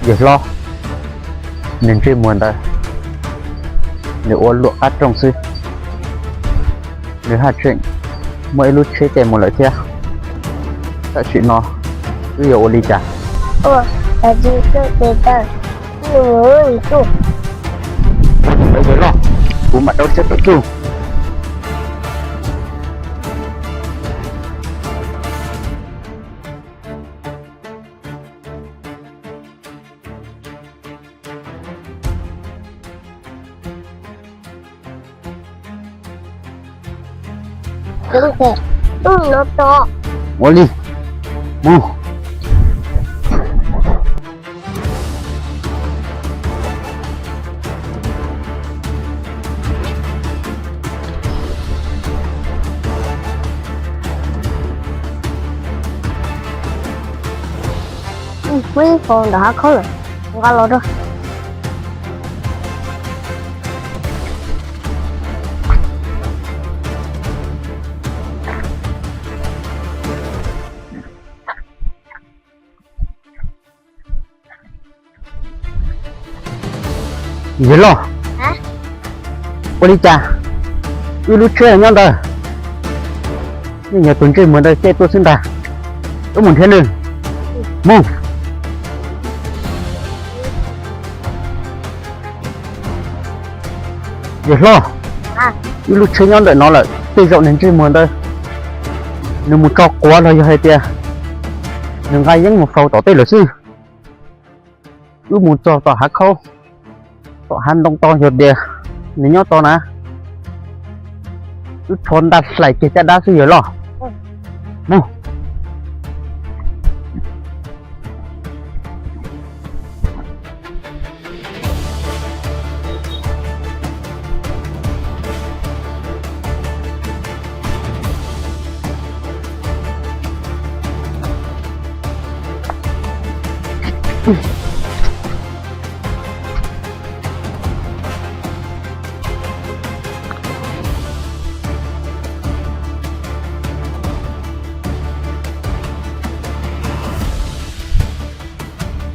Yawg hlob, nws ntsej muag ntawd nws ua luam qab rooj xwb, nws haj tseem muaj ib lub tsheb caij mus lawm thiab. Tam sim no wb yuav ua li cas? Yawg hlob, kuv mam rau siab tuaj tsuj. Ua li, mus. Muaj ib qho ntawm hav khaub lawm, nqa los rau. Yawg loj, ua li cas wb lub tsheb nyob ntawd, yeej yog tus ntsej muag ntawd caij tuaj xwb ntag. Wb mus nrhiav nws. Mus. Yawg hlob, wb lub tsheb nyob ntawm no lawm, tej zaum nws ntsej muag ntawd nws mus tso quav los yog hais tias nws nqa yeeb mus faus tom tej lawm xwb. Wb mus txog tom hav khaub, tom hav ntoo tod yog tias nws nyob tod na, wb rho ntaj hlais kiag caj dab xwb yawg loj. Mus.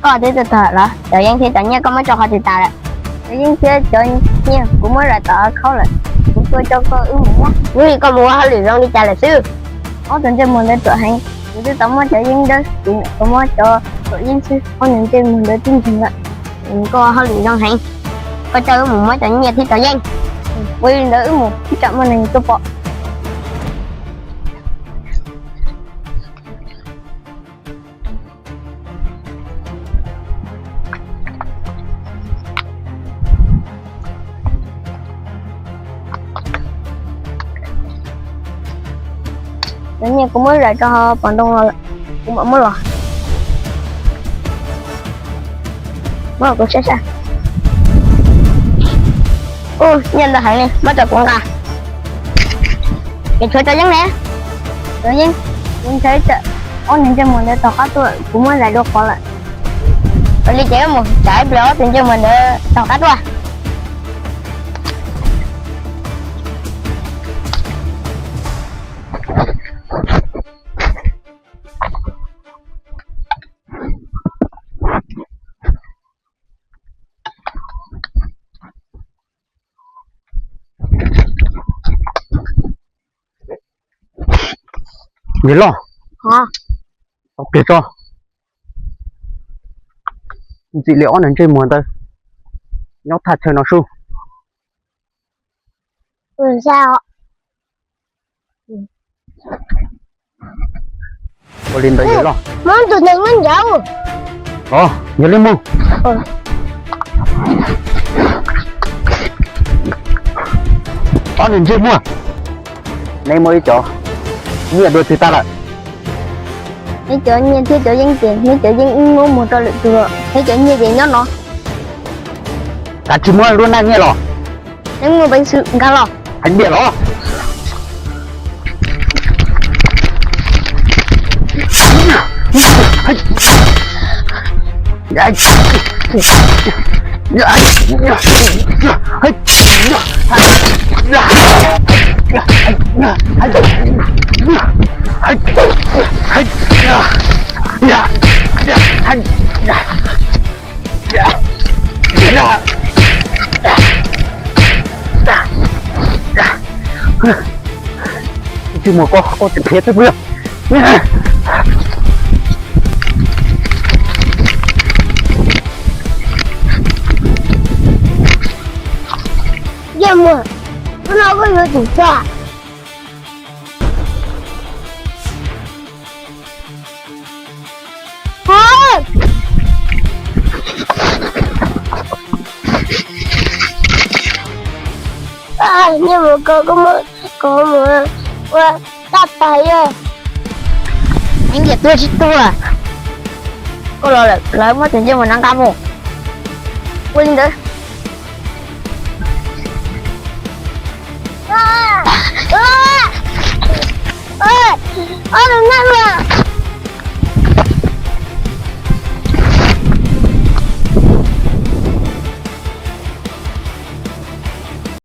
Koj twb tau tham lawm, cov yeeb thiab cov nyiaj koj muab tso qhov twg tas lawm? Cov yeeb thiab cov nyiaj kuv muab zais tom hav khaub lawm, kuv tuaj coj koj wb mus muab. Hnub i koj mus ua hauj lwm zoo li cas lawm xwb? Ob tus ntsej muag ntawd ruam heev, kuv twb tau muab cov yeeb dawb, kuv muab cov ruam yeeb xwb, ob nws ntsej muag ntawd tib nkeeg lawm. Koj ua hauj lwm zoo heev, koj coj wb mus muab cov nyiaj thiab cov yeeb. Ua li ntawd wb mus ib tsam muaj neeg tuaj pom. Cov nyiaj kuv muab zais rau hauv pos ntoo los lawm, kuv mam muab los. Muab kuv saib saib. Ub, nyiaj ntau heev li, muab rau kuv nqa. Ces tshuav cov yeeb ne? Cov yeeb, kuv ntshai tsam ob niag ntsej muag ntawd taug qab tuaj, kuv muab zais dua qhov lawm. Ua li ces wb mus tsam ib pliag ob tug ntsej muag ntawd taug qab tuaj. Yawg loj, tau kiag tso. Ntxim li ob niag ntsej muag ntawd nyob thaj chaw no sub. Ua li ntawd yawg loj. Muab tus neeg muab ncav. Os, yog li mus. Ob niag ntsej muag, neb muab ib cov nyiaj dua twg tag lawm? Neb cov nyiaj thiab cov yeeb ces neb cov yeeb wb muab muag rau lwm tus, neb cov nyiaj ces nyob no. Kav tsij muab lub naj nyiaj los. Neb muaj peev xwm nkag los. Hais tias los. Tus muam ko, koj tseem khiav txog puas yog? Yog muam, hnub no koj yuav tsum txog. Nyob mus ko, koj muab koj mus ua dab tais. Ev ntiam tuag tsis tuag. Koj los lawm, lawv muab tus ncej mus nqa mus. Ua li ntawd. Ob tug neeg mas.